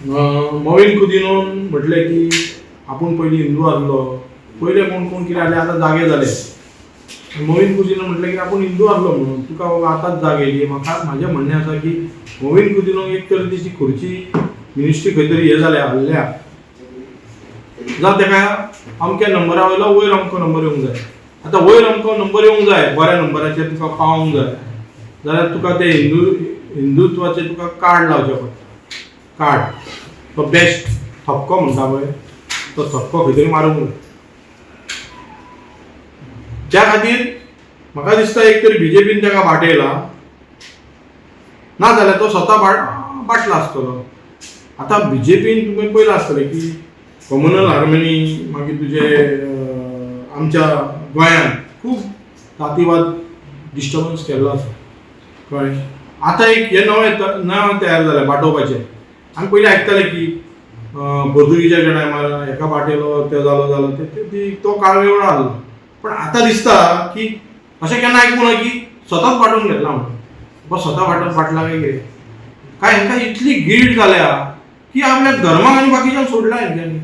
मॉवीन कुदिनोन म्हटलें की आपूण पयलीं हिंदू आसलो, पयले कोण कोण कितें आसले आतां जागे जाले. मॉवीन कुदिनो म्हटलें की आपूण हिंदू आसलो म्हणून तुका बाबा आतांच जाग येयली. म्हाका म्हाजें म्हणणें आसा की मॉवीन कुदिनोक एक तर तेची खुर्ची मिनिस्ट्री खंय तरी हें जाल्या, हल्ल्या, जावं तेका अमक्या नंबरा वयलो वयर अमको नंबर येवंक जाय. आतां वयर अमको नंबर येवंक जाय, बऱ्या नंबराचेर तुका पावोंक जाय जाल्यार तुका ते हिंदुत्वाचें तुका कार्ड लावचें पडटा. कार्ड तो बेस्ट थपको म्हणटा पळय, तो थपको खंय तरी मारूंक जाय. त्या खातीर म्हाका दिसता एक तरी बीजेपीन ताका बाटयला, ना जाल्यार तो स्वता बाटला आसतलो. आतां बीजेपीन तुमी पळयलां आसतलें की कॉम्युनल हार्मनी, मागीर तुजे आमच्या गोंयांत खूब जातीवाद डिस्टर्बन्स केल्लो आसा, कळ्ळें. आतां एक हें नवें नवें तयार जालें बाटोवपाचें. आमी पयलीं आयकताले की पोर्तुगीजाच्या टायमार हेका बाटयलो, ते जालो जालो तो काळ वेगळो आहलो. पण आतां दिसता की अशें केन्ना आयकूंक ना की स्वताच बाटोवन घेतला म्हणून. बाबा स्वता बाटला काय कितें काय, हेंकां इतली गीड जाल्या की आपल्या धर्माक आनी बाकीच्यान सोडला हेंच्यांनी.